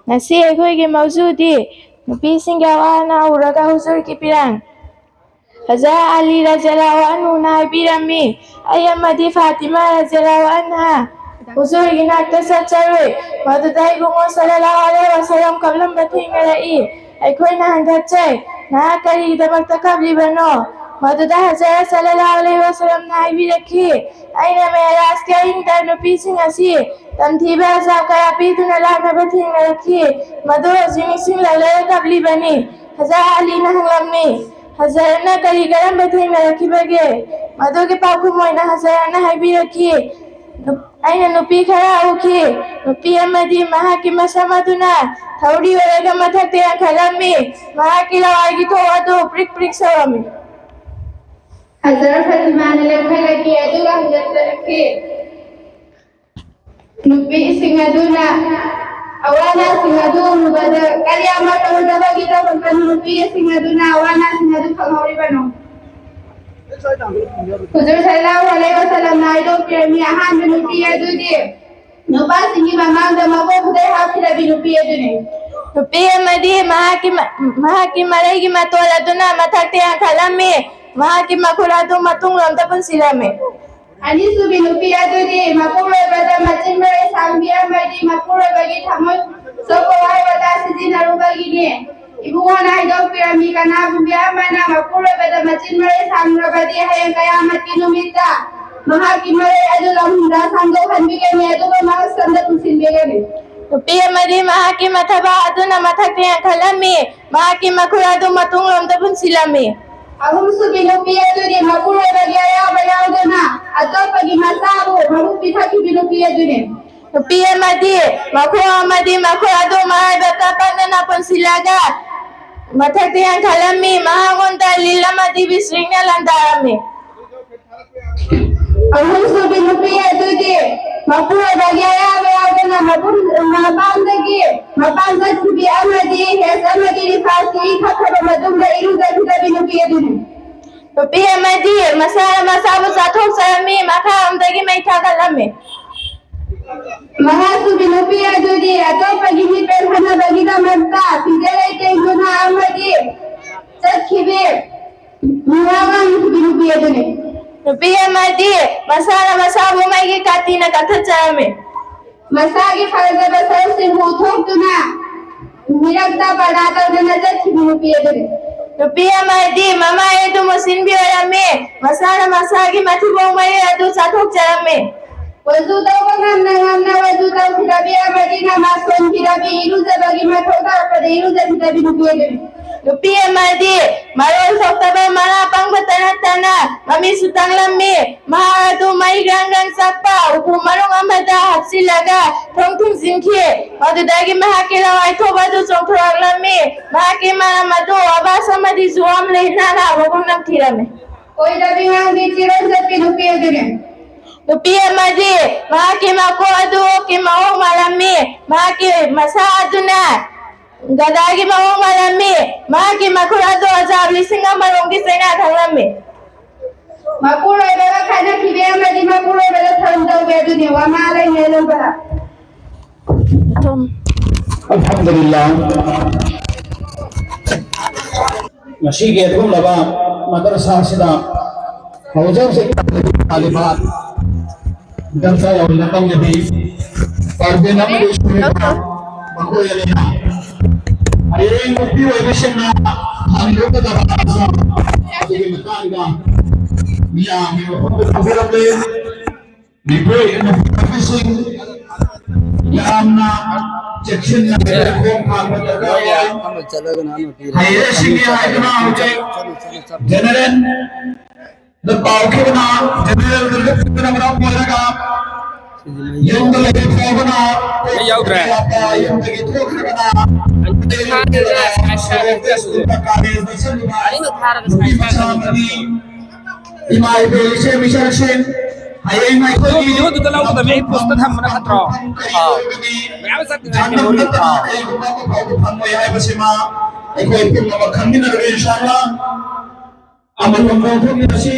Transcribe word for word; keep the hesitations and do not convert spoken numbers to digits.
ꯉꯁꯤ ꯑꯩꯈꯣꯏꯒꯤ ꯃꯧꯖꯨꯗꯤ ꯅꯨꯄꯤꯁꯤꯡꯒꯤ ꯑꯋꯥ ꯑꯅꯥ ꯎꯔꯒ ꯍꯨꯖꯨꯔꯒꯤ ꯄꯤꯔꯥꯡ ꯍꯖꯔꯠ ꯑꯂꯤ ꯔꯖꯤꯌꯜꯂꯥꯍꯨ ꯑꯟꯍꯨꯅ ꯍꯥꯏꯕꯤꯔꯝꯃꯤ, ꯑꯩ ꯑꯃꯗꯤ ꯐꯥꯇꯤꯃꯥ ꯔꯖꯤꯌꯜꯂꯥꯍꯨ ꯑꯟꯍꯥ ꯍꯨꯖꯨꯔꯒꯤ ꯅꯥꯛꯇ ꯆꯠꯆꯔꯨꯏ꯫ ꯃꯗꯨꯗ ꯏꯕꯨꯡꯉꯣ ꯁꯜꯂꯜꯂꯥꯍꯨ ꯑꯂꯩꯍꯤ ꯋꯥꯁꯜꯂꯝ ꯀꯞꯂꯝꯕ ꯊꯦꯡꯅꯔꯛꯏ꯫ ꯑꯩꯈꯣꯏꯅ ꯍꯪꯒꯠꯆꯩ, ꯅꯍꯥꯛ ꯀꯔꯤꯒꯤꯗꯃꯛꯇ ꯀꯞꯂꯤꯕꯅꯣ? ꯃꯗꯨꯗ ꯍꯖꯔꯠ ꯁꯜꯂꯜꯂꯥꯍꯨ ꯑꯂꯩꯍꯤ ꯋꯥꯁꯜꯂꯝꯅ ꯍꯥꯏꯕꯤꯔꯛꯈꯤ, ꯑꯩꯅ ꯃꯦꯔꯥꯖꯀꯤ ꯑꯍꯤꯡꯗ ꯅꯨꯄꯤꯁꯤꯡ ꯑꯁꯤ ꯇꯝꯊꯤꯕ ꯑꯖꯥꯕ ꯀꯌꯥ ꯄꯤꯗꯨꯅ ꯂꯥꯛꯅꯕ ꯊꯦꯡꯅꯔꯛꯈꯤ꯫ ꯃꯗꯨ ꯍꯧꯖꯤꯛ ꯅꯤꯡꯁꯤꯡꯂꯛꯂꯒ ꯀꯞꯂꯤꯕꯅꯤ꯫ ꯍꯖꯔꯠ ꯑꯂꯤꯅ ꯍꯪꯂꯝꯃꯤ, ꯍꯖꯔꯠꯅ ꯀꯔꯤ ꯀꯔꯝꯕ ꯊꯦꯡꯅꯔꯛꯈꯤꯕꯒꯦ? ꯃꯗꯨꯒꯤ ꯄꯥꯎꯈꯨꯝ ꯑꯣꯏꯅ ꯍꯖꯔꯠꯅ ꯍꯥꯏꯕꯤꯔꯛꯈꯤ, ꯑꯩꯅ ꯅꯨꯄꯤ ꯈꯔ ꯎꯈꯤ꯫ ꯅꯨꯄꯤ ꯑꯃꯗꯤ ꯃꯍꯥꯛꯀꯤ ꯃꯁꯝ ꯑꯗꯨꯅ ꯊꯧꯔꯤ ꯑꯣꯏꯔꯒ ꯃꯊꯛꯇ ꯌꯥꯟꯈꯠꯂꯝꯃꯤ꯫ ꯃꯍꯥꯛꯀꯤ ꯂꯋꯥꯏꯒꯤ ꯊꯣꯡ ꯑꯗꯨ ꯄ꯭ꯔꯤꯛ ꯄ꯭ꯔꯤꯛ ꯁꯧꯔꯝꯃꯤ꯫ ꯍꯖꯔꯠ ꯐꯥꯇꯤꯃꯥꯅ ꯂꯦꯞꯈꯠꯂꯛꯈꯤ, ꯑꯗꯨꯒ ꯍꯪꯒꯠꯆꯔꯛꯈꯤ꯫ ꯅꯨꯄꯤꯁꯤꯡ ꯑꯗꯨꯅ ꯑꯋꯥ ꯑꯅꯥꯁꯤꯡ ꯑꯗꯨ ꯎꯔꯨꯕꯗ ꯀꯔꯤ ꯑꯃꯠꯇ ꯎꯗꯕꯒꯤꯗꯃꯛꯇ ꯅꯨꯄꯤꯁꯤꯡ ꯑꯗꯨꯅ ꯑꯋꯥ ꯑꯅꯥꯁꯤꯡ ꯑꯗꯨ ꯈꯪꯍꯧꯔꯤꯕꯅꯣ? ꯍꯨꯖꯨꯔ ꯁꯜꯂꯜꯂꯥꯍꯨ ꯑꯂꯩꯍꯤ ꯋꯥꯁꯜꯂꯝꯅ ꯍꯥꯏꯗꯣꯛꯄꯤꯔꯝꯃꯤ, ꯑꯍꯥꯟꯕ ꯅꯨꯄꯤ ꯑꯗꯨꯗꯤ ꯅꯨꯄꯥꯁꯤꯡꯒꯤ ꯃꯃꯥꯡꯗ ꯃꯀꯣꯛ ꯈꯨꯗꯩ ꯍꯥꯞꯈꯤꯗꯕꯤ ꯅꯨꯄꯤ ꯑꯗꯨꯅꯤ꯫ ꯅꯨꯄꯤ ꯑꯃꯗꯤ ꯃꯍꯥꯛꯀꯤ ꯃ-, ꯃꯍꯥꯛꯀꯤ ꯃꯔꯩꯒꯤ ꯃꯇꯣꯜ ꯑꯗꯨꯅ ꯃꯊꯛꯇ ꯌꯥꯟꯈꯠꯂꯝꯃꯤ, ꯃꯍꯥꯛꯀꯤ ꯃꯈꯨꯠ ꯑꯗꯨ ꯃꯇꯨꯡꯂꯣꯝꯗ ꯄꯨꯟꯁꯤꯜꯂꯝꯃꯤ꯫ ꯑꯅꯤꯁꯨꯕꯤ ꯅꯨꯄꯤ ꯑꯗꯨꯗꯤ ꯃꯄꯨꯔꯣꯏꯕꯗ ꯃꯆꯤꯟ ꯃꯔꯩ ꯁꯥꯡꯕꯤ ꯑꯃꯗꯤ ꯃꯄꯨꯔꯣꯏꯕꯒꯤ ꯊꯃꯣꯏ ꯁꯣꯛꯄ ꯋꯥꯍꯩ ꯋꯥꯇꯥ ꯁꯤꯖꯤꯟꯅꯔꯨꯕꯒꯤꯅꯤ꯫ ꯏꯕꯨꯡꯉꯣꯅ ꯍꯥꯏꯗꯣꯛꯄꯤꯔꯝꯃꯤ, ꯀꯅꯥꯒꯨꯝꯕꯤ ꯑꯃꯅ ꯃꯄꯨꯔꯣꯏꯕꯗ ꯃꯆꯤꯟ ꯃꯔꯩ ꯁꯥꯡꯂꯕꯗꯤ ꯍꯌꯦꯡ ꯀꯌꯥꯃꯠꯀꯤ ꯅꯨꯃꯤꯠꯇ ꯃꯍꯥꯛꯀꯤ ꯃꯔꯩ ꯑꯗꯨ ꯂꯝꯍꯨꯝꯗ ꯁꯥꯡꯗꯣꯛꯍꯟꯕꯤꯒꯅꯤ, ꯑꯗꯨꯒ ꯃꯍꯥꯛ ꯁꯝꯗ ꯄꯨꯟꯁꯤꯟꯕꯤꯒꯅꯤ꯫ ꯅꯨꯄꯤ ꯑꯃꯗꯤ ꯃꯍꯥꯛꯀꯤ ꯃꯊꯕꯥꯛ ꯑꯗꯨꯅ ꯃꯊꯛꯇ ꯌꯥꯟꯈꯠꯂꯝꯃꯤ, ꯃꯍꯥꯛꯀꯤ ꯃꯈꯨꯠ ꯑꯗꯨ ꯃꯇꯨꯡꯂꯣꯝꯗ ꯄꯨꯟꯁꯤꯜꯂꯝꯃꯤ꯫ ꯑꯍꯨꯝꯁꯨꯕꯤ ꯅꯨꯄꯤ ꯑꯗꯨꯗꯤ ꯃꯄꯨꯔꯣꯏꯕꯒꯤ ꯑꯌꯥꯕ ꯌꯥꯎꯗꯅ ꯑꯇꯣꯞꯄꯒꯤ ꯃꯆꯥꯕꯨ ꯃꯕꯨꯛ ꯄꯤꯊꯛꯈꯤꯕꯤ ꯅꯨꯄꯤ ꯑꯗꯨꯅꯤ꯫ ꯅꯨꯄꯤ ꯑꯃꯗꯤ ꯃꯈꯣꯡ ꯑꯃꯗꯤ ꯃꯈꯨꯠ ꯑꯗꯨ ꯃꯔꯥꯏꯕꯛꯇ ꯄꯛꯅꯅ ꯄꯨꯟꯁꯤꯜꯂꯒ ꯃꯊꯛꯇ ꯌꯥꯟꯈꯠꯂꯝꯃꯤ, ꯃꯍꯥꯛꯉꯣꯟꯗ ꯂꯤꯜ ꯑꯃꯗꯤ ꯕꯤꯁ꯭ꯔꯤꯡꯅ ꯂꯥꯟꯗꯥꯔꯝꯃꯤ꯫ ꯑꯍꯨꯝꯁꯨꯕꯤ ꯅꯨꯄꯤ ꯑꯗꯨꯗꯤ ꯃꯄꯨꯔꯣꯏꯕꯒꯤ ꯑꯌꯥꯕ ꯌꯥꯎꯗꯅ ꯃꯄꯨꯝ-, ꯃꯄꯥꯝꯗꯒꯤ ꯃꯄꯥꯟ ꯆꯠꯈꯤꯕꯤ ꯑꯃꯗꯤ ꯍꯦꯁ ꯑꯃꯗꯤ ꯔꯤꯐꯥꯁꯀꯤ ꯏ ꯊꯛꯈ꯭ꯔꯕ ꯃꯇꯨꯡꯗ ꯏꯔꯨꯖꯈꯤꯗꯕꯤ ꯅꯨꯄꯤ ꯑꯗꯨꯅꯤ꯫ ꯅꯨꯄꯤ ꯑꯃꯗꯤ ꯃꯁꯥꯅ ꯃꯁꯥꯕꯨ ꯆꯥꯊꯣꯛꯆꯔꯝꯃꯤ, ꯃꯈꯥꯔꯣꯝꯗꯒꯤ ꯃꯩ ꯊꯥꯒꯠꯂꯝꯃꯤ꯫ ꯃꯉꯥꯁꯨꯕꯤ ꯅꯨꯄꯤ ꯑꯗꯨꯗꯤ ꯑꯇꯣꯞꯄꯒꯤ ꯃꯤꯄꯦꯟ ꯍꯣꯠꯅꯕꯒꯤꯗꯃꯛꯇ ꯐꯤꯖꯦ ꯂꯩꯇꯦꯡꯗꯨꯅ ꯑꯃꯗꯤ ꯆꯠꯈꯤꯕꯤ ꯃꯤꯋꯥ ꯉꯥꯡꯈꯤꯕꯤ ꯅꯨꯄꯤ ꯑꯗꯨꯅꯤ꯫ ꯅꯨꯄꯤ ꯑꯃꯗꯤ ꯃꯁꯥꯅ ꯃꯁꯥꯕꯨ ꯃꯩꯒꯤ ꯀꯥꯇꯤꯅ ꯀꯛꯊꯠꯆꯔꯝꯃꯤ꯫ ꯃꯁꯥꯒꯤ ꯐꯖꯕ ꯁꯔꯨꯛꯁꯤꯡꯕꯨ ꯎꯠꯊꯣꯛꯇꯨꯅ ꯃꯤꯔꯛꯇ ꯄꯔꯗꯥ ꯇꯧꯗꯨꯅ ꯆꯠꯈꯤꯕꯤ ꯅꯨꯄꯤ ꯑꯗꯨꯅꯤ꯫ ꯅꯨꯄꯤ ꯑꯃꯗꯤ ꯃꯃꯥꯏ ꯑꯗꯨ ꯃꯨꯁꯤꯟꯕꯤ ꯑꯣꯏꯔꯝꯃꯤ꯫ ꯃꯁꯥꯅ ꯃꯁꯥꯒꯤ ꯃꯊꯤꯕꯣꯡ ꯃꯔꯤ ꯑꯗꯨ ꯆꯥꯊꯣꯛꯆꯔꯝꯃꯤ꯫ ꯋꯥꯖꯨ ꯇꯧꯕ ꯉꯝꯅ ꯉꯝꯅ ꯋꯥꯖꯨ ꯇꯧꯈꯤꯗꯕꯤ ꯑꯃꯗꯤ ꯅꯃꯥꯖ ꯁꯣꯟꯈꯤꯗꯕꯤ, ꯏꯔꯨꯖꯕꯒꯤ ꯃꯊꯧ ꯇꯥꯔꯛꯄꯗ ꯏꯔꯨꯖꯈꯤꯗꯕꯤ ꯅꯨꯄꯤ ꯑꯗꯨꯅꯤ꯫ ꯅꯨꯄꯤ ꯑꯃꯗꯤ ꯃꯔꯣꯜ ꯊꯣꯛꯇꯕ ꯃꯔꯥ ꯄꯪꯕꯇ ꯅꯠꯇꯅ ꯃꯃꯤꯠꯁꯨ ꯇꯥꯡꯂꯝꯃꯤ꯫ ꯃꯍꯥꯛ ꯑꯗꯨ ꯃꯩ ꯒ꯭ꯔꯪ ꯒ꯭ꯔꯪ ꯆꯥꯛꯄ ꯎꯄꯨ ꯃꯅꯨꯡ ꯑꯃꯗ ꯍꯥꯞꯆꯤꯜꯂꯒ ꯊꯣꯡ ꯊꯤꯡꯖꯤꯟꯈꯤ꯫ ꯃꯗꯨꯗꯒꯤ ꯃꯍꯥꯛꯀꯤ ꯂꯋꯥꯏ ꯊꯣꯛꯄ ꯑꯗꯨ ꯆꯣꯡꯊꯣꯔꯛꯂꯝꯃꯤ꯫ ꯃꯍꯥꯛꯀꯤ ꯃꯔꯝ ꯑꯗꯨ ꯑꯕꯥꯁ ꯑꯃꯗꯤ ꯖꯨꯋꯥꯝ ꯂꯩꯅꯥ ꯅꯥꯕꯒꯨꯝ ꯅꯝꯊꯤꯔꯝꯃꯤ꯫ ꯑꯣꯏꯗꯕꯤ ꯉꯥꯡꯕꯤ ꯆꯤꯔꯣꯟ ꯆꯠꯄꯤ ꯅꯨꯄꯤ ꯑꯗꯨꯅꯤ꯫ ꯅꯨꯄꯤ ꯑꯃꯗꯤ ꯃꯍꯥꯛꯀꯤ ꯃꯀꯣꯛ ꯑꯗꯨ ꯑꯣꯛꯀꯤ ꯃꯑꯣꯡ ꯃꯥꯜꯂꯝꯃꯤ꯫ ꯃꯍꯥꯛꯀꯤ ꯃꯁꯥ ꯑꯗꯨꯅ ꯒꯙꯥꯒꯤ ꯃꯑꯣꯡ ꯃꯥꯜꯂꯝꯃꯤ꯫ ꯃꯍꯥꯛꯀꯤ ꯃꯈꯨꯠ ꯑꯗꯨ ꯑꯖꯥꯕ ꯂꯤꯁꯤꯡ ꯑꯃꯔꯣꯝꯒꯤ ꯆꯩꯅꯥ ꯊꯥꯡꯂꯝꯃꯤ꯫ ꯃꯄꯨꯔꯣꯏꯕꯒ ꯈꯠꯅꯈꯤꯕ ꯑꯃꯗꯤ ꯃꯄꯨꯔꯣꯏꯕꯗ ꯊꯧꯔꯝ ꯇꯧꯕꯤ ꯑꯗꯨꯅꯤ꯫ ꯋꯥꯃꯥ ꯂꯩꯅꯦ ꯂꯧꯕ꯫ ꯑꯗꯨꯝ ꯑꯜꯍꯝꯗꯨꯂꯤꯜꯂꯥꯍ꯫ ꯉꯁꯤꯒꯤ ꯑꯗꯨꯒꯨꯝꯂꯕ ꯃꯗꯔꯁꯥ ꯑꯁꯤꯗ ꯍꯧꯖꯤꯛ ꯍꯧꯖꯤꯛ ꯇꯥꯂꯤꯕꯥꯠ ꯗꯔꯖꯥ ꯌꯧꯅ ꯇꯧꯖꯔꯤ꯫ ꯄꯔꯕꯤꯟ ꯑꯃꯗꯤ ꯁꯨꯔꯦꯈꯥ ꯃꯈꯣꯏ ꯑꯅꯤꯅ ꯍꯌꯦꯡ ꯅꯨꯄꯤ ꯑꯣꯏꯕꯁꯤꯡꯅ ꯊꯝꯂꯒꯗꯕ ꯑꯗꯨꯒꯤ ꯃꯇꯥꯡꯗ ꯃꯤꯌꯥꯝꯒꯤ ꯃꯐꯝꯗ ꯊꯝꯕꯤꯔꯝꯂꯦ꯫ ꯃꯤꯑꯣꯏ ꯅꯨꯄꯤ ꯑꯣꯏꯕꯁꯤꯡ ꯌꯥꯝꯅ ꯆꯦꯛꯁꯤꯟꯅ ꯈꯣꯡ ꯊꯥꯡꯕ ꯗꯔꯀꯥꯔ ꯑꯣꯏ꯫ ꯍꯩꯔꯦ ꯁꯤꯡꯉꯦ ꯍꯥꯏꯗꯨꯅ ꯍꯧꯖꯤꯛ ꯖꯦꯅꯦꯔꯦꯜ ꯗ ꯄꯥꯎꯈꯤꯕꯅ ꯖꯦꯅꯦꯔꯦꯜꯗ ꯂꯨꯞꯇꯨꯅ ꯃꯔꯝ ꯑꯣꯏꯔꯒ ꯌꯨꯝꯗ ꯂꯩꯕ ꯐꯥꯎꯕꯅ ꯑꯩ ꯌꯥꯎꯗ꯭ꯔꯦ꯫ ꯌꯨꯝꯗꯒꯤ ꯊꯣꯛꯈ꯭ꯔꯒꯅ ꯊꯥꯔꯒ ꯁꯥꯏ ꯁꯥꯏ ꯁ꯭ꯀꯨꯜꯗ ꯀꯥꯂꯦꯖꯗ ꯆꯠꯂꯤꯕ ꯑꯩꯅ ꯊꯥꯔꯒ ꯁꯥꯏ ꯅꯨꯄꯤ ꯁꯥꯏ ꯃꯆꯥ ꯑꯃꯗꯤ ꯏꯃꯥ ꯏꯕꯦꯜ ꯏꯆꯦ ꯏꯆꯜꯁꯤꯡ ꯍꯌꯦꯡ ꯑꯩꯈꯣꯏꯒꯤ ꯚꯤꯗꯤꯑꯣꯗꯨꯗ ꯂꯧꯒꯗꯕꯅꯤ꯫ ꯑꯩ ꯄꯣꯁꯇ ꯊꯝꯕꯅ ꯐꯠꯇ꯭ꯔꯣ? ꯑꯥ꯫ ꯃꯌꯥꯝ ꯆꯠꯇ꯭ꯔꯤꯉꯩ ꯖꯍꯟꯅꯝ memory꯫ ꯅꯠꯇꯅ ꯑꯥ꯫ ꯀꯔꯤꯒꯨꯝꯕ ꯑꯃ ꯐꯥꯎꯕ ꯐꯪꯉꯣꯏ ꯍꯥꯏꯕꯁꯤꯃ ꯑꯩꯈꯣꯏ ꯄꯨꯝꯅꯃꯛ ꯈꯪꯃꯤꯟꯅꯔꯒ ꯏꯟꯁꯥ ꯑꯜꯂꯥꯍ ꯑꯃꯔꯣꯝꯗ ꯑꯣꯟꯊꯣꯛꯃꯤꯟꯅꯁꯤ꯫